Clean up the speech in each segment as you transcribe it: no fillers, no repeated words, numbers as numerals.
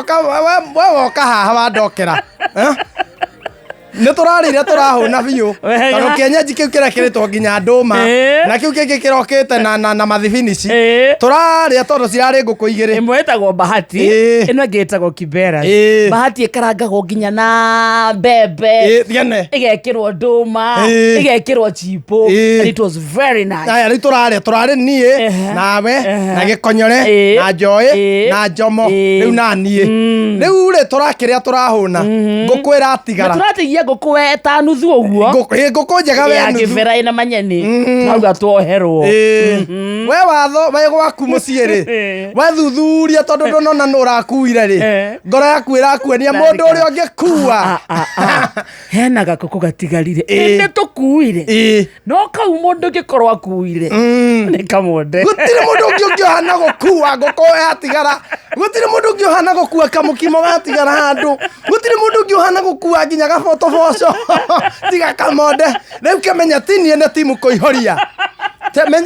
Woka we woka haha wandokera. Eh? Nĩ tũrarĩire tũrahũna biũ. Wega. Tondũ kĩenyenji kĩu kĩrekĩrĩtwo nginya ndũma. Na kĩu kĩngĩ kĩrokĩte na mathibinici. Tũrarĩa tondũ cirarĩ ngũkũ igĩrĩ. Ĩmwe ĩtagwo Bahati, ĩno ĩngĩ ĩtagwo Kibera. Bahati ĩkarangagwo nginya na mbembe, Thiene. Ĩgekĩrwo ndũma, ĩgekĩrwo chipo. And it was very nice. Aya rĩu tũrarĩa tũrarĩ niĩ nawe na gĩkonyore na njoĩ na njomo rĩu na niĩ rĩu rĩ tũrakĩrĩa tũrahũna ngũkũ ĩratigara. Na tũratigia ngũkũ we ta nuthu ũguo. Ĩ, ngũkũ njega we ya nuthu. Kĩbera ĩna manyeni, twauga tuoherwo. Ĩ. We watho we gwaku mũciĩ rĩ, we thuthuria tondũ ndũnona nũ ũrakuire rĩ, ngoro yaku ĩrakuenia mũndũ ũrĩa ũngĩkua. Ah, ah, ah. Hena gakũkũ gatigarire, ĩndĩ tũkuire, no kau mũndũ ũngĩkorwo akuire nĩ kamonde. Gũtirĩ mũndũ ũngĩ ũngĩohana gũkua ngũkũ yatigara, gũtirĩ mũndũ ũngĩohana gũkua kamũkimo gatigara handũ, gũtirĩ mũndũ ũngĩohana gũkua nginya gabotoboco tiga kamonde. Rĩu kĩmenya ti niĩ nĩ timu kũihũria.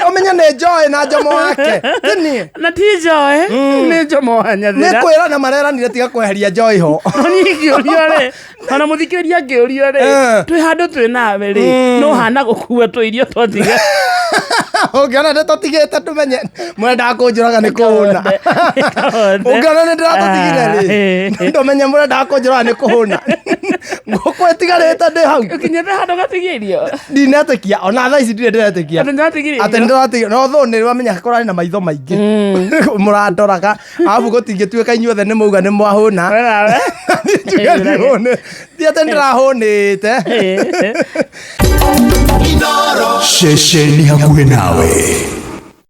Ũmenye nĩ njoĩ na njomo wake ti niĩ. Na ti njoe, nĩ njomo wa Nĩ Nyathira. kwĩra na mareranire tiga kweheria njoĩ ho. No niĩ ngĩũrio rĩ, ona mũthikĩrĩria ngĩũrio rĩ, twĩ handũ twĩ nawe rĩ, no hana gũkua tũirio twatiga. Ũngĩona nĩ tũtigĩte tũmenye mũrendaga kũnjũraga nĩ kũhũna. Ũngĩona nĩ ndĩratũtigire rĩ, ndũmenye mũrendaga kũnjũraga nĩ kũhũna. Ngũkũ ĩtigarĩte ndĩ hau. Ũkinyĩte handũ gatigia irio. Ndinetĩkia ona thaa ici ndirĩ ndĩretĩkia Atĩ nĩwatigirie atĩ irio? nĩndĩratigia no thũ nĩ wamenya kũrarĩ na maitho maingĩ mũrandoraga arabu gũtingĩtuĩka inyuothe nĩ mauga nĩ mwahũna. We nawe. Njuge ndihũnĩ ti atĩ ndĩrahũnĩte. Ceceni hakuhĩ nawe.